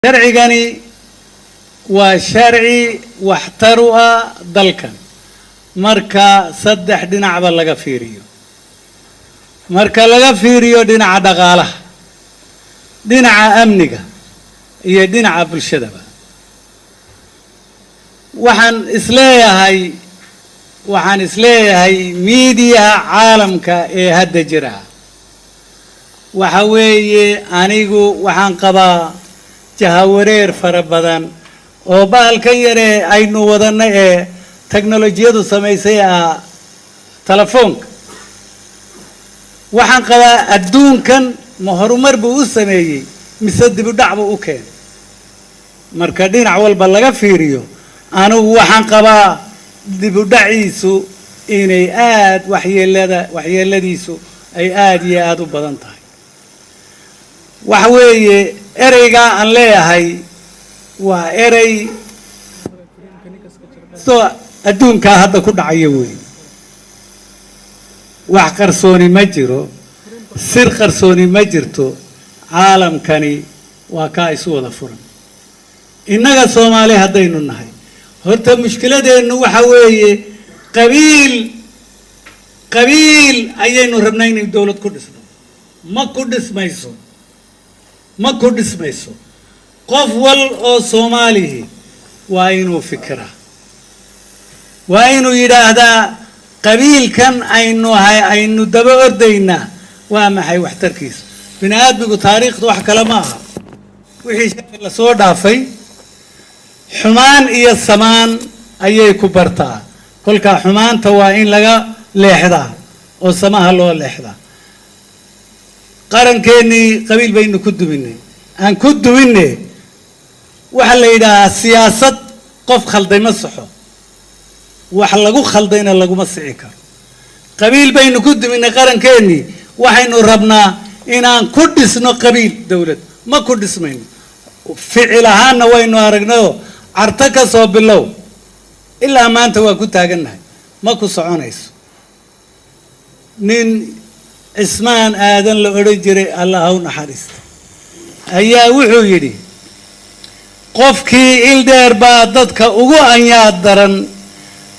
Sharcigani waa sharci waxtar u ah dalkan marka saddex dhinacba laga fiiriyo. Marka laga fiiriyo dhinaca dhaqaalaha, dhinaca amniga iyo dhinaca bulshadaba. Waxaan isleeyahay miidiyaha caalamka ee hadda jira waxa weeye, anigu waxaan qabaa jahawareer fara badan oo bahalkan yaree aynu wadanno ee teknolojiyadu samaysay ah, telefoonka. Waxaan qabaa adduunkan ma horumar buu u sameeyey mise dibu dhac buu u keenay? Marka dhinac walba laga fiiriyo, anigu waxaan qabaa dibudhaciisu inay aad waxyeelada waxyeeladiisu ay aada iyo aada u badan tahay. Waxa weeye ereygaa aan leeyahay waa erey soo adduunkaa hadda ku dhacaya wey. Wax qarsooni ma jiro, sir qarsooni ma jirto. Caalamkani waa kaa isu wada furan. Innaga Soomaali haddaynu nahay, horta mushkiladeennu waxa weeye qabiil. Qabiil ayaynu rabnaa inaynu dowlad ku dhisno. Ma ku dhismayso, ma ku dhismayso. Qof wal oo Soomaalihi waa inuu fikiraa, waa inuu yidhaahdaa: qabiilkan aynu aynu daba ordaynaa waa maxay waxtarkiisa? Bini aadmigu taariikhdu wax kale ma aha, wixii shalay lasoo dhaafay xumaan iyo samaan ayay ku bartaa. Kolkaa xumaanta waa in laga leexdaa oo samaha loo leexdaa. Qarankeenii qabiil baynu ku duminay, aan ku duminne. Waxaa la yidhaahaa siyaasad qof khalday ma saxo, wax lagu khaldayna laguma sici karo. Qabiil baynu ku duminay qarankeenii, waxaynu rabnaa inaan ku dhisno qabiil dowlad. Ma ku dhismayno. Ficil ahaanna waynu aragnayoo Carto ka soo bilow ilaa maanta waa ku taagannahay, ma ku soconayso. Nin Cismaan Aadan la odhan jiray, Allah ha u naxariista, ayaa wuxuu yidhi: "Qofkii ildheer baa dadka ugu anyaad daran,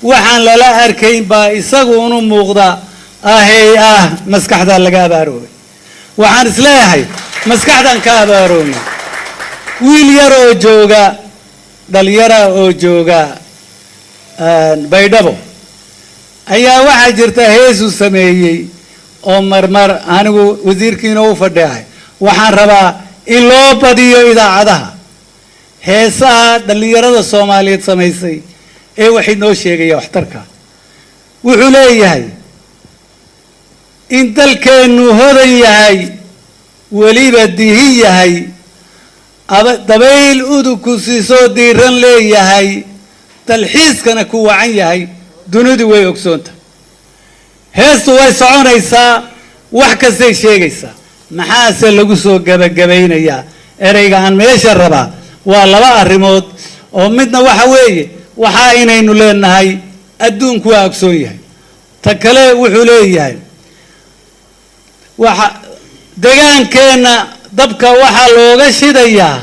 waxaan lala arkayn baa isagu unu muuqda ahey ah maskaxdaa laga abaaroobay." Waxaan isleeyahay maskaxdan ka abaaroobay. Wiil yar oo jooga, dhalinyara oo jooga Baydhabo ayaa waxaa jirta heesuu sameeyey oo marmar anigu wasiirkiina u fadhiahay. Waxaan rabaa in loo badiyo idaacadaha heesaha dhallinyarada Soomaaliyeed samaysay ee waxay noo sheegaya waxtarka. Wuxuu leeyahay: "In dalkeennu hodan yahay, weliba dihin yahay, dabayl udugku siisoo diiran leeyahay, dalxiiskana ku wacan yahay, dunidu way ogsoontahay." Heestu way soconaysaa, wax kastay sheegaysaa. Maxaase lagu soo gebagabaynayaa? Ereyga aan meesha rabaa waa laba arrimood oo midna waxa weeye waxaa inaynu leenahay adduunku waa ogsoon yahay. Ta kale wuxuu leeyahay: waxa degaankeenna dabka waxaa looga shidayaa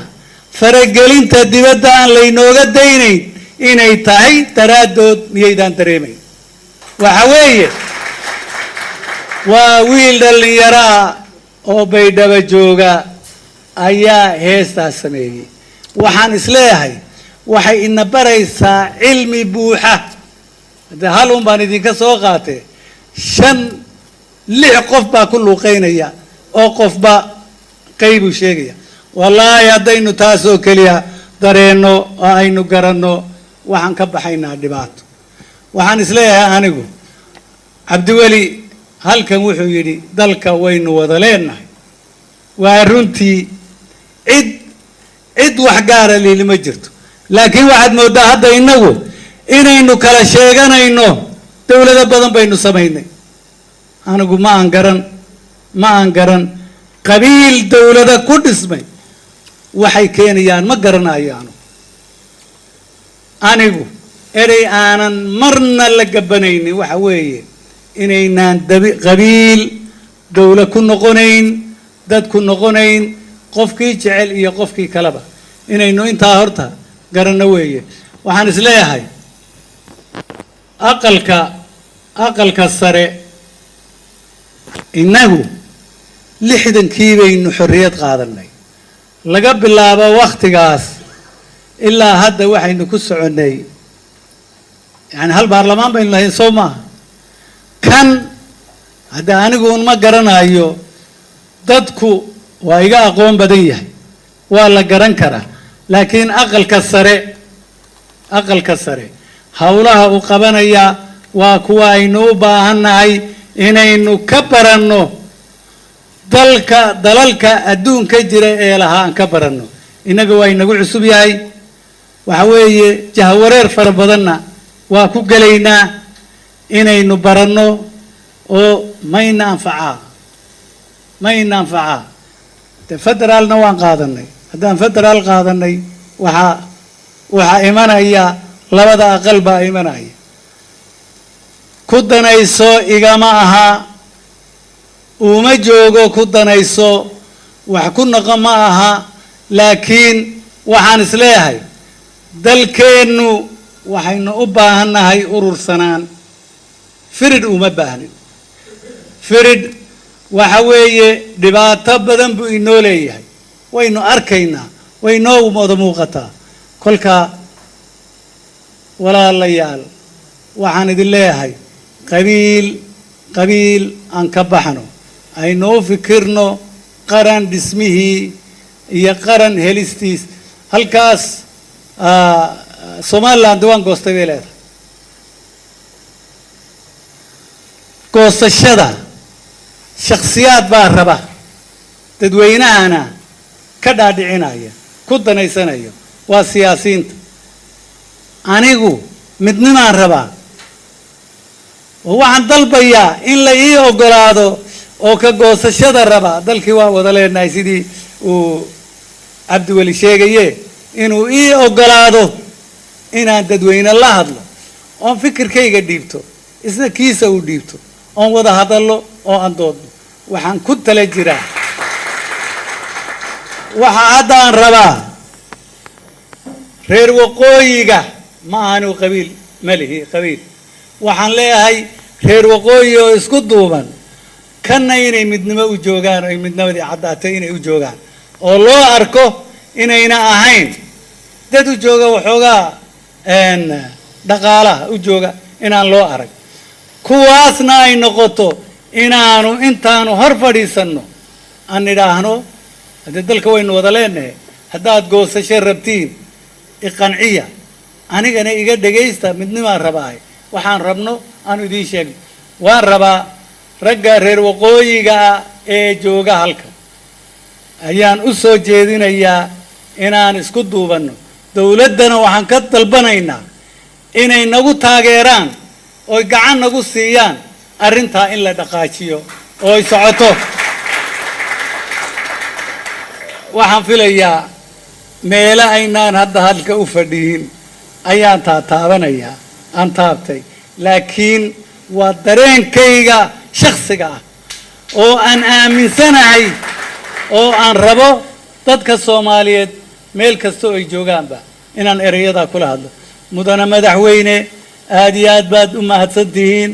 faragelinta dibadda aan laynooga daynayn inay tahay daraaddood, miyaydaan dareemayn? Waxa weeye waa wiil dhallinyaro ah oo Baydhabo jooga ayaa heestaas sameeyey. Waxaan isleeyahay waxay ina baraysaa cilmi buuxa. Hadde hal un baan idinka soo qaatee, shan lix qof baa ku luuqeynaya oo qofba qaybuu sheegaya. Wallaahi haddaynu taas oo keliya dareenno oo aynu garanno, waxaan ka baxaynaa dhibaato. Waxaan isleeyahay anigu, Cabdiweli halkan wuxuu yidhi dalka waynu wada leenahay. Waa runtii, cid cid wax gaara liili ma jirto, laakiin waxaad mooddaa hadda innagu inaynu kala sheeganayno. Dowlado badan baynu samaynay. Anigu ma aan garan qabiil dowlado ku dhismay waxay keenayaan, ma garanayo. Anigu erey aanan marna la gabanaynin waxa weeye inaynaan dabi qabiil dowlo ku noqonayn, dad ku noqonayn, qofkii jecel iyo qofkii kaleba. Inaynu intaa horta garanno weeye. Waxaan isleeyahay aqalka sare innagu 60kii baynu xorriyad qaadanay. Laga bilaabo wakhtigaas ilaa hadda waxaynu ku soconnay yani hal baarlamaan baynu lahayn, soo maaha? Kan hadda anigu un ma garanayo, dadku waa iga aqoon badan yahay, waa la garan karaa, laakiin aqalka sare howlaha uu qabanaya waa kuwa aynu u baahannahay inaynu ka baranno dalalka adduunka jira ee lahaa aan ka baranno. Innaga waa inagu cusub yahay. Waxa weeye jahwareer fara badanna waa ku gelaynaa inaynu baranno oo mayna anfacaa, mayna anfacaa. De federaalna waan qaadanay. Haddaan federaal qaadanay, waxaa imanaya labada aqal baa imanaya. Ku danayso igama aha, uma joogo ku danayso, wax ku noqo ma aha, laakiin waxaan isleeyahay dalkeennu waxaynu u baahannahay urursanaan. Firid uma baahnin. Firid waxa weeye dhibaato badan buu inoo leeyahay, waynu arkaynaa, way noo wada muuqataa. Kolka walaalayaal, waxaan idin leeyahay qabiil qabiil aan ka baxno, aynu u fikirno qaran dhismihii iyo qaran helistiis. Halkaas Somaliland waan goostay bay leedahay. Goosashada shakhsiyaad baa raba, dadweynahana ka dhaadhicinaya, ku danaysanaya, waa siyaasiyiinta. Anigu midnimaan rabaa oo waxaan dalbayaa in la ii oggolaado oo ka goosashada raba. Dalkii waan wada leenahay, sidii uu Cabdiweli sheegaye, inuu ii oggolaado inaan dadweyne la hadlo oon fikirkayga dhiibto, isna kiisa uu dhiibto, oon wada hadallo oo aan doodno. Waxaan ku tala jiraa, waxa hadda aan rabaa reer waqooyiga ma ahanu qabiil ma lihi qabiil. Waxaan leeyahay reer waqooyi oo isku duuban, kanna inay midnimo u joogaan oo ay midnimadii caddaatay inay u joogaan oo loo arko inayna ahayn dad u jooga waxoogaa dhaqaalaha u jooga inaan loo arag, kuwaasna ay noqoto inaanu intaanu hor fadhiisanno aan nidhaahno, haddee dalka waynu wada leenahay, haddaad goosasho rabtiin iqanciya, anigana iga dhegaysta, midnimaan rabaahay, waxaan rabno aanu idiin sheegno. Waan rabaa ragga reer waqooyiga ah ee jooga halka ayaan u soo jeedinayaa inaan isku duubanno. Dowladdana waxaan ka dalbanaynaa inay nagu taageeraan oy gacan nagu siiyaan arrintaa in la dhaqaajiyo oo ay socoto. Waxaan filayaa meelo aynaan hadda halka u fadhiyin ayaan taataabanayaa, aan taabtay, laakiin waa dareenkayga shakhsiga ah oo aan aaminsanahay oo aan rabo dadka Soomaaliyeed meel kasta oo ay joogaanba inaan ereyadaa kula hadlo. Mudane madaxweyne, aad iyo aad baad u mahadsan tihiin.